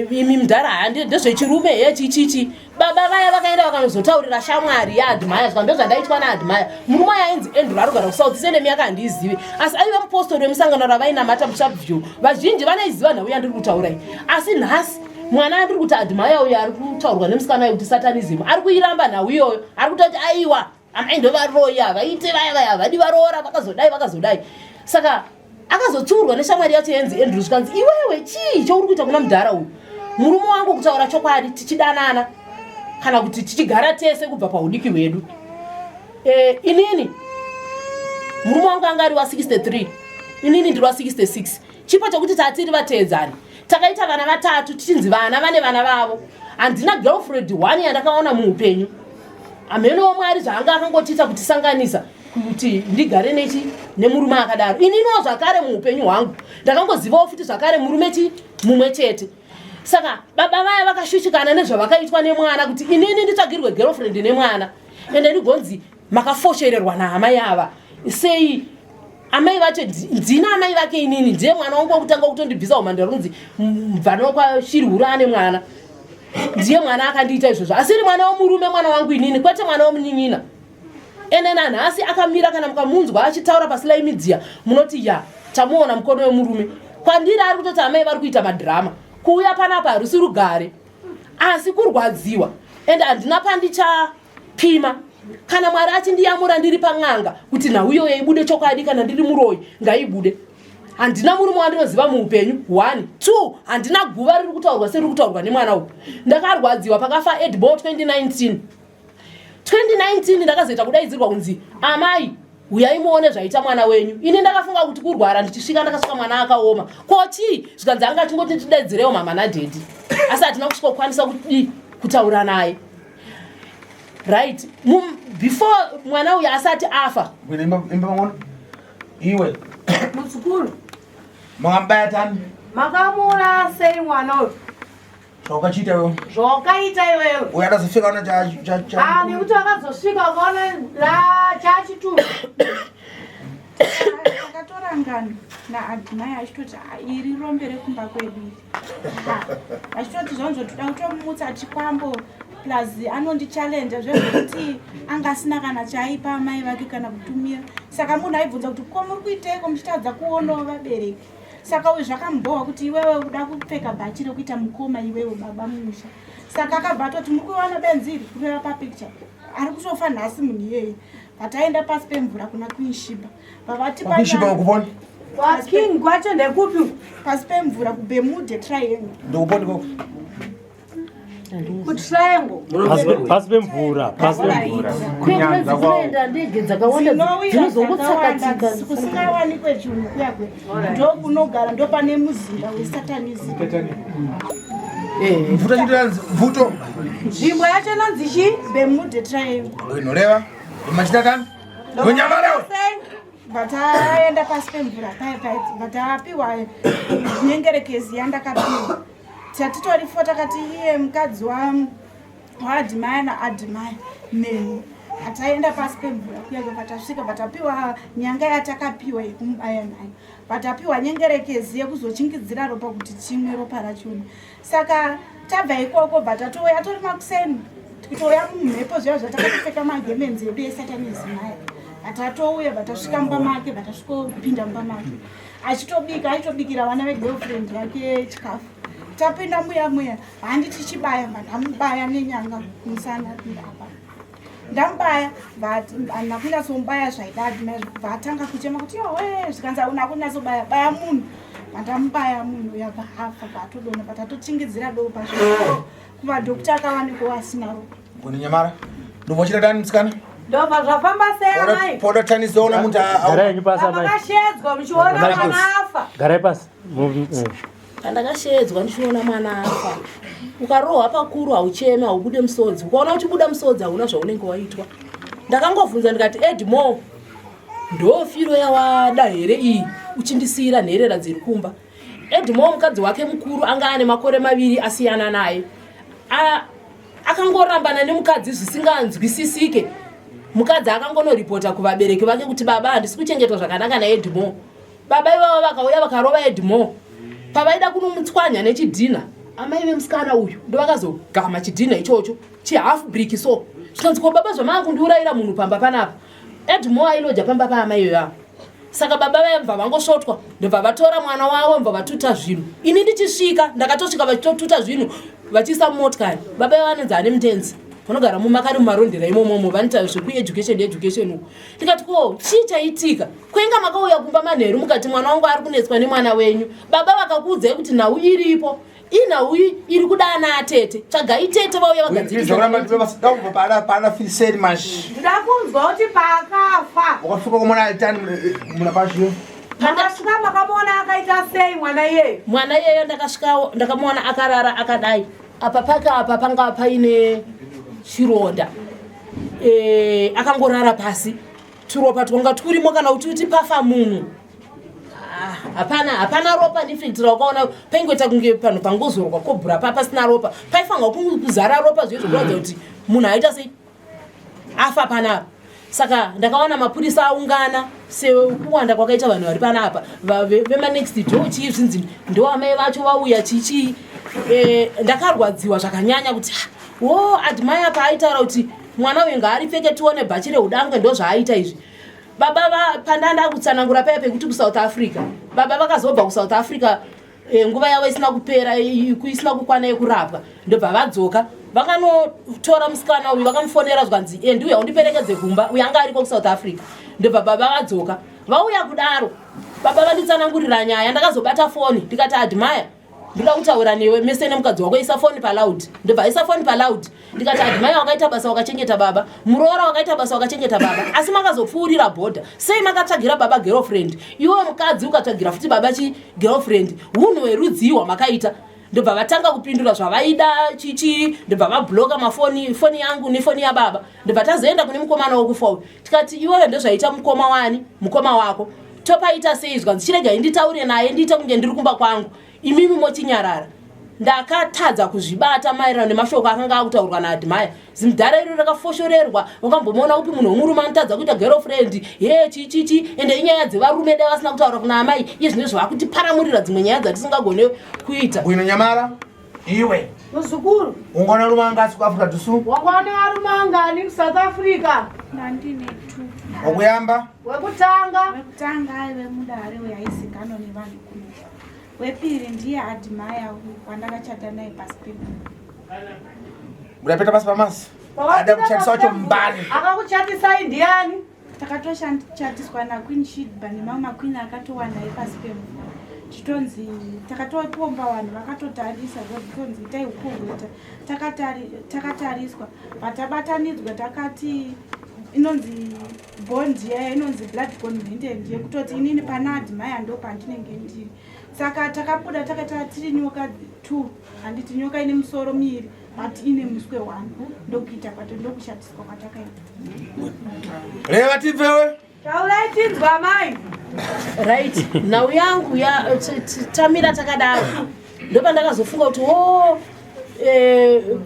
imi mudhara, haa ndezvechirume he chichichi. Baba vaya vakaenda vakanozotaurira shamwari yaAdmire, zvika ndozvandaitwa naAdmire. Murume uya ainzi Andrew, arikugara kuSouth, sene miyaka handiizivi, asi aiva mupostori wemusangano ravainamata muSharpview. Vazhinji vanoiziva nhau yandiri kutaurai. Asi nhasi mwana andiri kuti Admire uyo ari kutaurwa nemusikana uyu kuti satanism, ari kuiramba nhau iyoyo. Ari kutoti aiwa, amai ndovaroyi, havaite vaya vaya, havadi varoora, vakazodai vakazodai. Saka akazotsiurwa neshamwari yacho yenzi Andrew, zvikanzi, iwewe chii chauri kuita kuna mudhara uyu? Murume wangu, kutaura chokwadi, tichidanana kana kuti tichigara tese kubva paudiki hwedu, inini murume wangu anga ari wa63, inini ndiri wa66. Chipo chekuti tatiri vateedzani, takaita vana vatatu, tichinzi vana vane vana vavo. Handina girlfriend one yandakaona muupenyu. Hamenowo Mwari zvaanga akangotiita kutisanganisa kuti ndigare nechi nemurume akadaro. Ininiwo zvakare muupenyu hwangu ndakangozivawo futi zvakare murume chi mumwe chete. Saka baba vaya vakashushikana nezvavakaitwa nemwana, kuti inini nditsvagirwe girlfriend nemwana, ende ndigonzi makafoshererwa naamai ava sei? Amai vacho ndina amai vake, inini ndiye mwana wangu wekutanga kutondibvisa umhandara, kunzi mubvana kwashirihura ane mwana, ndiye mwana akandiita izvozvo. Asiri mwana wemurume, mwana wangu inini, kwete mwana wemunin'ina. Ende nanhasi akamira, kana mukamunzwa achitaura pasilai media munoti ya tamuona mukono wemurume. Kwandiri ari kutoti amai vari kuita madhirama. Kuuya panapa harusi rugare, asi kurwadziwa, ende handina pandichapima. Kana Mwari achindiyamura ndiri pan'anga kuti nhau iyoyo ibude chokwadi, kana ndiri muroyi ngaibude. Handina murume wandinoziva muupenyu, one two, handina guva riri kutaurwa seriri kutaurwa nemwana uyu. Ndakarwadziwa pakafa Edbo 2019. 2019 ndakazoita kudaidzirwa kunzi, amai, uyai muone zvaita mwana wenyu. Ini ndakafunga kuti kurwara. Ndichisvika ndakasvika mwana akaoma. Ko chii? Zvikanzi anga achingoti tidaidzirewo mama nadhedhi, asi hatina kusvika kukwanisa kudii kutaura naye. Right, before mwana uyu asati afa. Imba pang'ono iwe. Muzukuru. Makambaya tani? Makamuuraya sei mwana uyu? Zvawakachiita iwewe. Zvawakaita iwewe. Uyo adazosvika ona cha. Ah, nekuti akazosvika ukaona la chachitu. Takatorangana naAdmire achitoti, "Ah, iri rombe rekumba kwedu iri." Ha, achitoti zvonzvo toda kutomutsa chikwambo, plus anondichallenja zvezvekuti anga asina kana chaaipa amai vake kana kutumira. Saka munhu aibvunza kuti, ko muri kuiteiko muchitadza kuonawo vabereki? Saka uyu zvakamubhowa kuti iwewe uda kupfeka bhachi rekuita mukoma, iwewe baba mumusha. Saka akabva atoti, muri kuiwana benzi iri kureva papicture, ari kutofa nhasi munhu iyeye. Vataenda pasi pemvura kuna Queen Shiba, vavatipa. Queen Shiba ukuponi? KwaKing kwacho ndekupi? Pasi pemvura kuBermuda Triangle. Ndikuponi koko? KuTriangle. Pasi pemvura, pasi pemvura. Kunyanza dzinoenda ndege dzakawanda dzinozongotsakatika. Kusingawanikwe chinhu kuyakwe, ndokunogara, ndopane muzinda wesatanism. Mvuto chitoyanzi mvuto. Nzvimbo yacho inonzi chii? Bermuda Triangle. Inoreva machita tani wenyamara. Vataenda pasi pemvura paya paya, vatapiwa nyengerekezi yandakapiwa. Tatitori fo, takati iye mukadzi waAdmire naAdmire neni, ataenda pasi pemvura kuyake. Patasvika patapiwa nyanga yatakapiwa yekumubaya nayo, patapiwa nyengerekezi yekuzochingidzira ropa kuti timwe ropa rachona. Saka tabva ikoko, bva tatouya tori makuseni, kutouya mumhepo zviya zvatakatopfeka magemenzi edu esatanism aya. Vatatouya, vatasvika mumba make, vatasvikopinda mumba make achitobika, achitobikira vana vegirlfriend yake chikafu. Tapinda muya muya, handi tichibaya, ndamubaya nenyanga musana apa. Ndamubaya, handina kunyatsobaya zvaida, vatanga kuchema kuti yowe. Zvikanzi, hauna kunyatsobaya baya munhu. Pandamubaya munhu uya bva afa, bva atodonha, patatotingidzira doo pazvo kumadhokta akawanikwa asina ropa. Ngoni nyamara ndobva dani musikana. Ndobva zvafamba sei, amai? Poda tanizoona muntu. Garai henyu pasi, amai. Makashedzwa muchiona Garai mwana pasi. afa? Garai pasi. Pandakashedzwa ndichiona mwana afa, ukarohwa pakuru haucheme, haubude musodzi. Ukaona uchibuda musodzi, hauna zvaunenge waitwa. Ndakangovhunza ndikati, "Edmo, ndofiro yawada here iyi, uchindisiyira nherera dziri kumba?" Edmo, mukadzi wake mukuru anga ane makore 2 asiyana naye. Akangorambana nemukadzi zvisinganzwisisike. Mukadzi akangonoripota kuvabereki vake kuti, "Baba, handisi kuchengetwa zvakanaka naEdmo." Baba ivavo vakauya vakarova Edmo. Pavaida kunomutswanya nechidhina, amai vemusikana uyu ndovakazogama chidhina ichocho, chihalf brick. So zvikanzi, "Ko baba, zvamava kundiurayira munhu pamba panapa?" Edmo ailoja pamba paamai ivavo. Saka baba vaibva vangosvotwa, ndobva vatora mwana wavo, ndobva vatuta zvinhu. Ini ndichisvika, ndakatosvika vachitotuta zvinhu vachiisa mumotikari. Baba ivo vanonzi ane mutenzi, vanogara mumakari mumarondera imomomo, vanoita zvekueducation, education uko. Ndikati, "Ko chii chaitika? Kwenga makauya kumba manheru mukati mwana wangu ari kunetswa nemwana wenyu. Baba vakakuudzai kuti nhau iripo, inhau iri kuda ana atete. Tsvagai tete vauya vagadzirisa." Dakubva pana filiseni mashi. Ndida kunzwa kuti paakafa, Wakafika kumona alitani muna pashiyo? Makasvika makamuona akaita sei mwana iyeyo? Mwana iyeyo ndakasvika ndakamuona akarara akadai. Apa pake apa panga paine chironda. Akangorara pasi, turopa twanga turimo. Kana kuti pafa munhu, ah, hapana, hapana ropa nifilitira. Wakaona paingoita kunge panhu pangozorwa kobhura pa pasina ropa. Paifanirwa kuzara ropa zviye zvokuratidza kuti munhu aita sei, afa panapa. Saka ndakaona mapurisa aungana sekuwanda kwakaita vanhu vari panapa, vemanext door, chii, zvinzi ndo amai vacho vauya, chichii. Ndakarwadziwa zvakanyanya kuti, "Ah, wo Admire paaitaura kuti mwana uyu ngaaripfeke tione bhachi reudangwe, ndo zvaaita izvi." Baba pandanda kutsanangura paya pekuti kuSouth Africa, baba vakazobva kuSouth Africa, nguva yavo isina kupera, isina kukwana yekurapwa, ndobva vadzoka vakanotora musikana uyu. Vakamufonera zvikanzi, "Ndiuya undiperekedze kumba." Uyu anga ariko kuSouth Africa. Ndobva baba vadzoka. Vauya kudaro, baba vanditsanangurira nyaya. Ndakazobata foni ndikati, "Admire, ndoda kutaura newe mese nemukadzi wako. Isa foni paloud." Ndobva isa foni paloud. Ndikati, "Admire, wakaita basa wakachengeta baba. Muroora, wakaita basa wakachengeta baba. Asi makazopfuurira bhodha sei? Makatsvagira baba girlfriend. Iwe mukadzi ukatsvagira futi baba chi girlfriend. Unhu hwerudzii hwamakaita?" Ndobva vatanga kupindura zvavaida, chichi. Ndobva vabloka mafoni, foni yangu nefoni yababa. Ndobva tazoenda kune mukomana wokufa uyu, tikati, "Iwewe ndozvaita mukoma wani, mukoma wako, topaita sei?" Zvikanzi, "Chiregai nditaure naye, ndiite kunge ndiri kumba kwangu, imimi mochinyarara." Ndakatadza kuzvibata maererano nemashoko akanga akutaurwa naAdmire. Zimudhara iro rakafoshorerwa. Wakambomuona upi munhu wemurume anotadza kuita girlfriend ye chichichi? Ende inyaya dzevarume, dai vasina kutaura kuna amai. Iye zvino zvakutiparamurira dzimwe nyaya dzatisingagone kuita. Bwino nyamara iwe. Muzukuru. Ungona rumanga asi kuAfrica do Sul? Wakwana varume angani kuSouth Africa? Ndandine two. Wakuyamba? Wekutanga? Wekutanga aive mudare weaizikanwa nevanhu kuno. Wepiri ndiye Admire wandakachata naye pasi pemvura. Mudapeta pasi pamasi ada kuchatisa wacho mbani? Akakuchatisai ndiani? Takatoshatiswa naQueen Shidba nemamwe maqueen akatowanda epasi pemvura. Chitonzi takatopomba, vanhu vakatotarisa, zvotonzi itai ukurweta. Takatariswa, patabatanidzwa, takati inonzi bond yaya inonzi blood covenant, yekutoti inini pana Admire ndo pandinenge ndiri. Saka takabuda takaita tiri nyoka two, handiti nyoka ine musoro miiri but ine muswe one. Ndokuita kwato, ndokushatiswa kwatakaita. Reva tibvewe. Taurai tinzwa, mai. Right, nhau yangu ya tamira takadaro. Ndopandakazofunga kuti o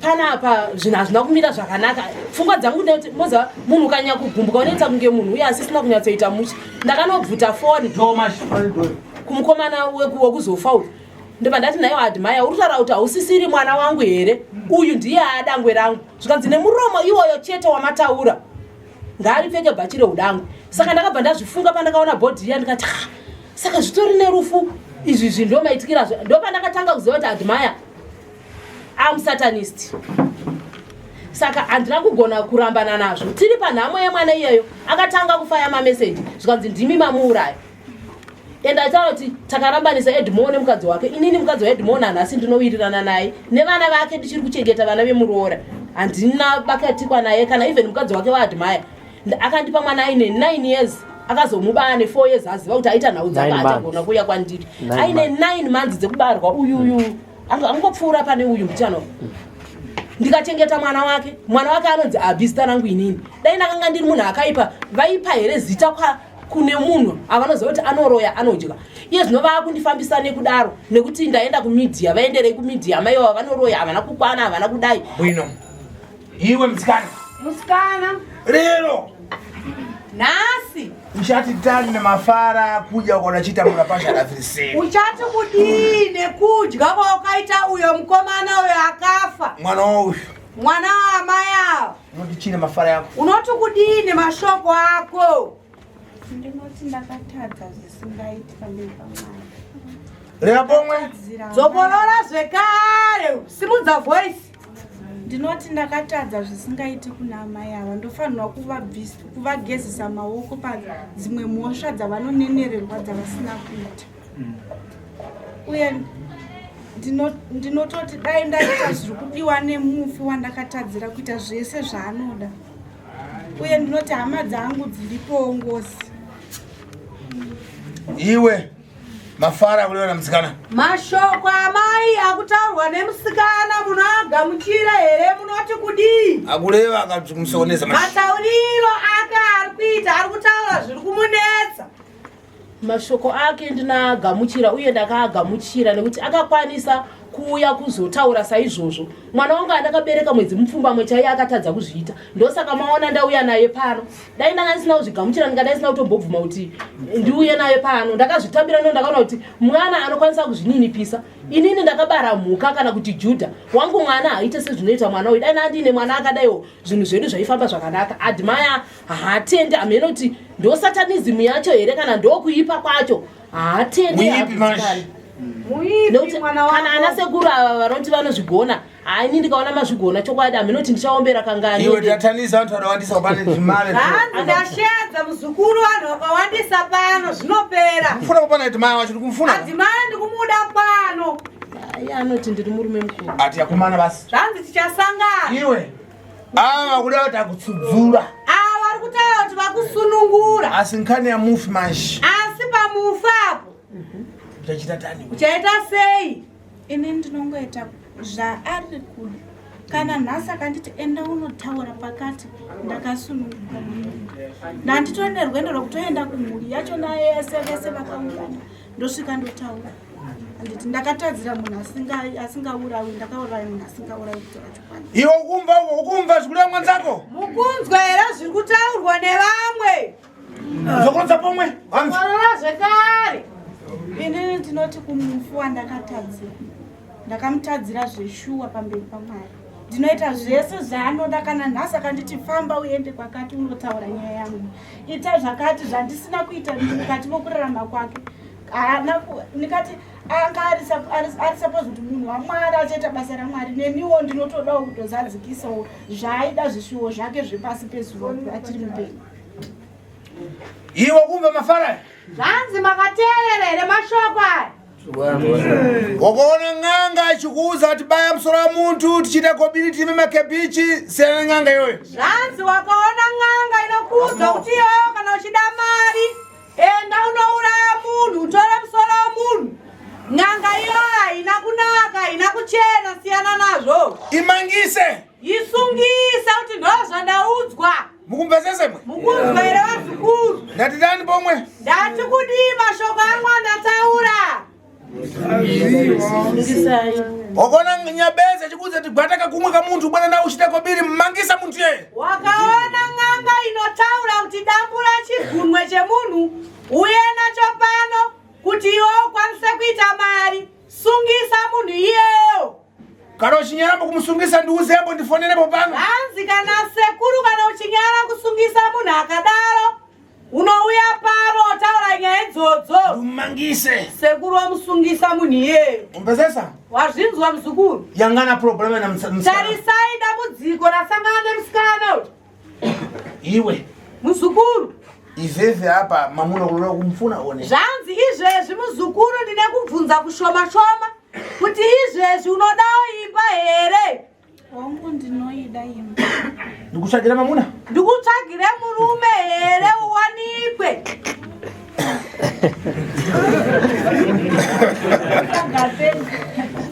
panapa zvinhu hazvina kumira zvakanaka. Pfungwa dzangu ndekuti moziva munhu ukanyanya kugumbuka unoita kunge munhu uye asisina kunyatsoita mushe. Ndakanobvuta foni kumukomana wekuzofa uyu. Ndobva ndati, "Naiwa Admire, uri kutaura kuti hausisiri mwana wangu here? Uyu ndiye adangwe rangu." Zvikanzi, "Nemuromo iwoyo chete wamataura, ngaaripfeke bhachi reudangwe." Saka ndakabva ndazvifunga pandakaona bhodhi iya, ndikati, "Ah, saka zvitori nerufu izvi zvi ndo maitikirazvo." Ndopandakatanga kuziva kuti Admire amusatanist. Saka handina kugona kurambana nazvo. Tiri panhamo yemwana iyeyo, akatanga kufaya mameseji, zvikanzi ndimi mamuuraya. Ende achitaura kuti takarambanisa Edmore nemukadzi wake. Inini mukadzi waEdmore nanhasi ndinowirirana naye nevana vake, ndichiri kuchengeta vana vemuroora. Handina bakatikwa naye kana even mukadzi wake waAdmire akandipa mwana aine 9 years, akazomuba ane 4 years, aziva kuti aita nhau dzake, achagona kuuya kwandiri aine 9 months dzekubarwa. Uyuyu angopfuura pane uyu mbichano. Ndikachengeta mwana wake. Mwana wake anonzi Abi, zita rangu inini. Dai ndakanga ndiri munhu akaipa, vaipa here zita kwa kune munhu avanoziva kuti anoroya, anodya? Iye zvino vaakundifambisa nekudaro nekuti ndaenda kumedia. Vaenderei kumedia? Amaiwa vanoroya, havana kukwana, havana kudai. Bwino, iwe musikana. Musikana. Lero. Nhasi. Uchati tani nemafara kudya kwanachiita murapasha. Uchati kudii nekudya kwaukaita uyo mukomana uyo akafa? Mwana wauyu. Mwana waamai ava. Unoti chine mafara yako? Unoti kudii nemashoko ako? Ndinoti ndakatadza zvisingaiti pamberi paMwari. Reva pomwe. Dzokorora zvekare, simudza voice. Ndinoti ndakatadza zvisingaiti kuna amai ava. Ndofanirwa kuvagezesa maoko padzimwe mhosva dzavanonenererwa dzavasina kuita. Uye ndinototi dai ndaita zviri kudiwa nemufi wandakatadzira, kuita zvese zvaanoda. Uye ndinoti hama dzangu dziripowo ngozi. Iwe mafara kureva namusikana. Mashoko amai akutaurwa nemusikana munoagamuchira here? Munoti kudii? Akureva akatimusonesa. Matauriro ake ari kuita, ari kutaura zviri kumunetsa. Mashoko ake ndinoagamuchira uye ndakaagamuchira nekuti akakwanisa kuuya kuzotaura saizvozvo. Mwana wangu andakabereka mwedzi mupfumbamwe chaiye akatadza kuzviita, ndosaka maona ndauya naye pano. Dai ndanga ndisina kuzvigamuchira, ndingadai ndisina kutombobvuma kuti ndiuye naye pano. Ndakazvitambira no ndakaona kuti mwana anokwanisa kuzvininipisa. Inini ndakabara mhuka kana kuti Judha wangu mwana haite sezvinoita mwana uyu. Dai ndandiine mwana akadaiwo, zvinhu zvedu zvaifamba zvakanaka. Admire haatendi, hameno kuti ndo satanism yacho here kana ndokuipa kwacho. Haatendi. Muipi mwana. Kana ana sekuru ava vanoti vanozvigona, haini ndikaona mazvigona chokwadi, hameno kuti ndichaombera kangani. Iwe, tatanisa vanhu vakawandisa pane zvimare. Hanzi ndashedza muzukuru, vanhu vakawandisa pano, zvinopera. Mufuna kupana Admire wacho, ndikumufuna. Admire ndikumuda pano. Iye anoti ndiri murume mukuru. Ati akomana basi. Zvanzi tichasangana. Iwe, ava kuda kuti akutsudzura. Ava vari kutaura kuti vakusunungura. Asi nkhani yamufi manje. Asi pamufi apo. Uchachita tani? Uchaita sei? Ini ndinongoita zvaari kuda. Kana nhasi akanditi enda unotaura pakati, ndakasununguka. Ndanditori nerwendo rwekutoenda kumhuri yacho nayese vese vakaungana, ndosvika ndotaura. Handiti ndakatadzira munhu asingaurawi? Ndakauraya munhu asingaurawi, kutaura chokwadi. Iwe ukumva uko, ukumva zvikureva mwanzako? Mukunzwa here zviri kutaurwa nevamwe? Zvokurodza pomwe hanzi. Korora zvekare. Inini ndinoti kumufi wandakatadzira, ndakamutadzira zveshuwa pamberi paMwari. Ndinoita zvese zvaanoda. Kana nhasi akanditi famba uende kwakati unotaura nyaya yangu, ita zvakati zvandisina kuita mukati mokurarama kwake, haana ndikati anga ari suppose kuti munhu waMwari achaita basa raMwari. Neniwo ndinotodawo kutozadzikisawo zvaaida, zvishuwo zvake zvepasi pezuva achiri mupenyu. Iwe ukumva mafara? Zvanzi makateerera here mashoko aya? Wakaona n'anga ichikuudza kuti baya musoro wamuntu tichiita kobiri time makebichi, siyana nen'anga iyoyo. Zvanzi wakaona n'anga inokuudza kuti iyoyo kana uchida mari enda unouraya munhu, utore musoro wemunhu, n'anga iyoyo haina kunaka, haina kuchena, siyana nazvo. Imangise. Isungise kuti ndo zvandaudzwa. Mukumvesese mwe? Mukunzwa here vazukuru? Ndati dani pomwe? Ndati kudii mashoko angu andataura? Wakaona nyabeza chikuudza kuti gwata kakumwe kamuntu bwana nawe uchita kobiri, mangisa muntu yeye. Wakaona n'anga inotaura kuti dambura chigunwe chemunhu uye nacho pano kuti iwe ukwanise kuita mari, sungisa munhu iyeyo. Kana uchinyaramba kumusungisa, ndiuzepo, ndifonerepo pano. Hanzi kana sekuru, kana uchinyara kusungisa munhu akadaro, unouya pano otaura nyaya idzodzo. Umangise. Sekuru wamusungisa munhu iyeyo. Umbezesa? Wazvinzwa muzukuru? Yangana problema na msikana. Tarisai dambudziko rasangana nemusikana uyu. Iwe. Muzukuru. Ifefe apa mamuna kulola kumfuna one. Zvanzi izvezvi muzukuru ndine kubvunza kushoma shoma kuti izvezvi unodawo imba here? Hongu ndinoida imba. Ndikutsvagira mamuna? Ndikutsvagire murume here uwanikwe?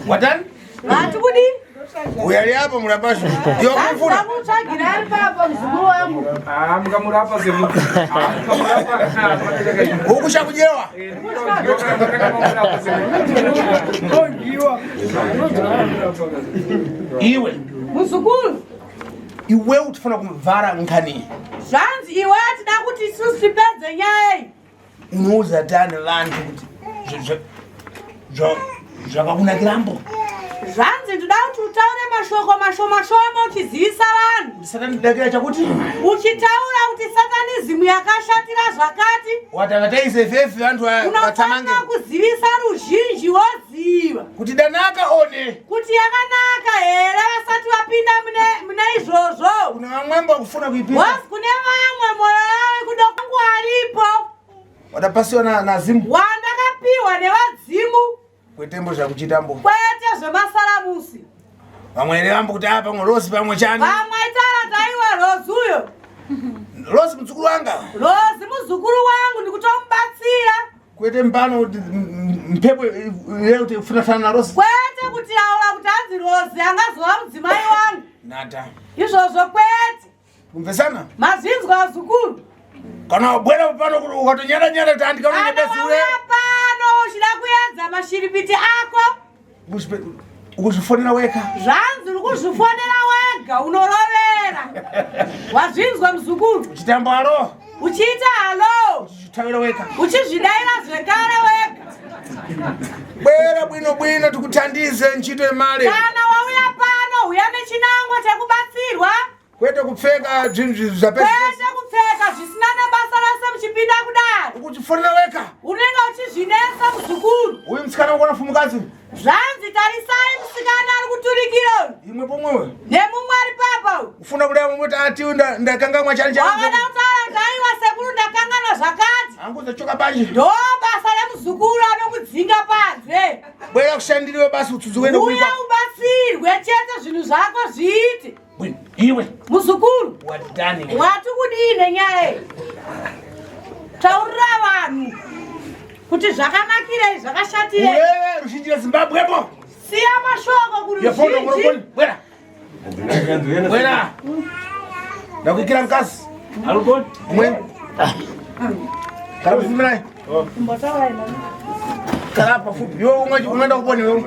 Watani? Vati kudii? Uyali apo murapasho. Ndiyo kumfuna. Ndakutsvagira ari papa muzukuru wangu. Ah, mukamurapa semuntu. Ukusha kujewa. Iwe. Muzukuru. Iwe utifuna kumvara nkani. Zvanzi iwe atida kuti isusu tipedze nyaya iyi. Unoudza tani vantu kuti zvakakunakirambo. Zvanzi ndoda kuti utaure mashoko mashoma shoma uchizivisa vanhu. Satani dakira chakuti Uchitaura kuti satanizimu yakashatira zvakati. Watakateise fefe vantu vatsamange. Unofanira kuzivisa ruzhinji woziva. Kuti danaka one. Kuti yakanaka here vasati vapinda mune izvozvo. Kune vamwe mbakufuna kuipinda. Wozi kune vamwe moyo yavo ikuda kwangu aripo. Watapasiwa na Zimu. Wandakapiwa nevadzimu. Kwetembo zvakuchitambo. Kwete zvemasaramusi. Vamwe here vambo kuti apa pamwe Rosi pamwe chani. Vamwe aitaura taiwa Rosi uyo. Rosi muzukuru wanga. Rosi muzukuru wangu ndikutomubatsira. Kwete mpano kuti mpepo ile kuti ufunatana na Rosi. Kwete kuti aura kuti anzi Rosi angazova mudzimai wangu. Nata. Izvozvo kwete. Kumvesana? Mazvinzwa vazukuru. Kana wabwera pano kuti ukatonyara nyara kuti andikaone Kana nyebesi ule. wauya pano uchida kuedza mashiripiti ako. Ukuzvifonera weka. Zvanzi uri kuzvifonera wega unorovera. Wazvinzwa muzukuru. Uchitamba halo. Uchiita halo. Uchitawira weka. Uchizvidaira zvekare wega. Bwera bwino bwino tikuthandize ntchito yemale. Kana wauya pano uya nechinangwa chekubatsirwa. Kwete kupfeka zvinhu zvapesa. Kwete kupfeka zvisina nebasa rose muchipinda kudaro. Ukuchifonera weka. Unenge uchizvinetsa muzukuru. Uyu musikana ukona fumukadzi. Zvanzi tarisai musikana ari kuturikira uyu. Imwe pomwewe. Nemumwe ari papa uyu. Ufuna kudai mumwe kuti ati ndakangamwa chani chani. Wakada kutaura kuti aiwa sekuru ndakanganwa zvakati. Anguzochoka panje. Ndo basa remuzukuru anokudzinga panze. Bwera kushandiriwe basi utsudzi uende Uya kuipa. ubatsirwe chete zvinhu zvako zviite. Iwe. Muzukuru. Wadani. Wati kudii nenyaya iyi? Taurira vanhu kuti zvakanakirei zvakashatirei. Wewe ruzhinji reZimbabwepo. Siya mashoko Yefondo kuruzhinji. ngorokoni. Bwera. Bwera. Ndakuikira mukasi. Arukoni. Umwe. Kana kufumirai. Kana pafupi. Iwe umwe unoenda kuboni wewe.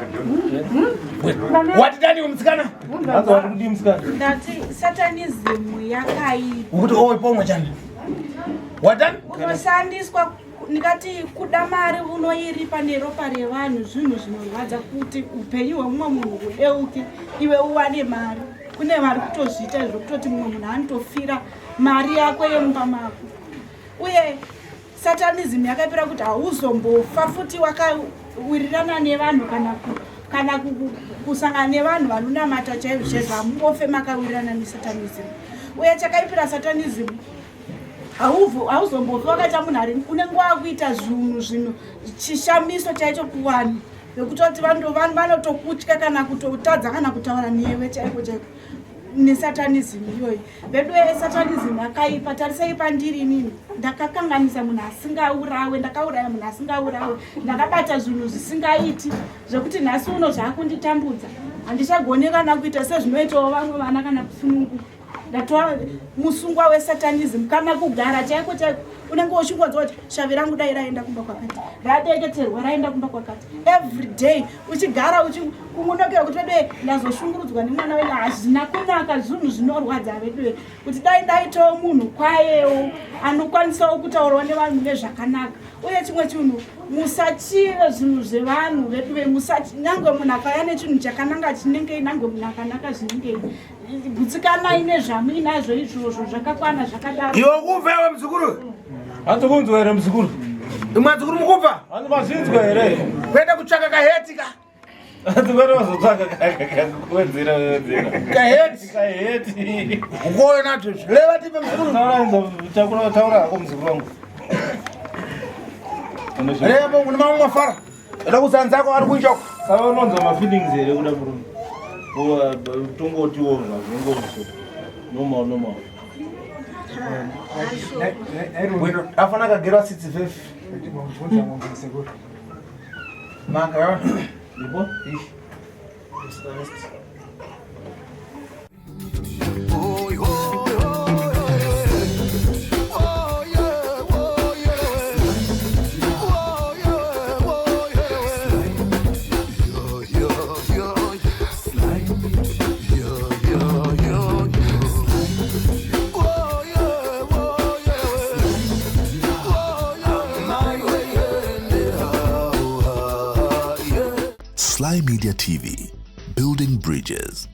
Wati dani musikana? Hanzi wati kudii musikana? Ndati satanism yakaipa. Ukuti owe pomwe chani. Watani? Unoshandiswa ndikati kuda mari unoiripa neropa revanhu zvinhu zvinorwadza kuti upenyu hwemumwe munhu hudeuke iwe uwane mari. Kune vari kutozviita zvekutoti mumwe munhu anotofira mari yako yemumba mako. Uye satanism yakaipira kuti hauzombofa futi wakawirirana nevanhu kana kusangana nevanhu vanonamata chaizvo chaizvo hamungofe makawirirana nesatanism. Uye chakaipira satanism hauzombofi wakaita munhu ari unenge wakuita zvinhu chishamiso chaicho kuvanhu vekutoti vanhu vanotokutya kana kutotadza kana kutaura newe chaiko chaiko nesatanism iyoyi. Vedu satanism yakaipa. Tarisai pandiri inini ndakakanganisa munhu asingaurawe, ndakauraya munhu asingaurawe, ndakabata zvinhu zvisingaiti zvekuti nhasi uno zvakunditambudza. Handichagoni kana kuita sezvinoitawo vamwe vana kana kusununguka. Ndatova musungwa wesatanism kana kugara chaiko chaiko unenge uchingonzwa kuti shavi rangu dai raenda kumba kwakati, radeketerwa raenda kumba kwakati. Every day uchigara uchikungunokera kuti veduwe ndazoshungurudzwa nemwana wedu. Hazvina kunaka, zvinhu zvinorwadza veduwe kuti dai ndaitawo munhu kwayewo anokwanisawo kutaurawo nevanhu nezvakanaka. Uye chimwe chinhu musachive zvinhu zvevanhu veduwe, nyange munhu akauya nechinhu chakanaka chinenge nyange munhu akanaka zvinenge gutsikanai nezvamuinazvo izvozvo zvakakwana zvakadaro. Iwe ukufa iwe muzukuru. Hanzi kunzwa here muzukuru? Imwe muzukuru mukufa? Hanzi mazvinzwa here? Kuenda kutsvaka kaheti ka. Tikuatozotsvaka kuwedzera wedzera. Kaheti. Kaheti. Ukuona tu. Leva tipe mzukuru. Taura taura hako mzukuru wangu. Leva kune mamwe mafara. Eda kusanzako ari kunjoko. Saka unonzwa mafeelings here kuda murume? Tongotiwo zvazvingozo. Normal normal. Bueno, afana kagerwa tsitsi fefe. Manga yaona. Ipo? Sly Media TV, building bridges.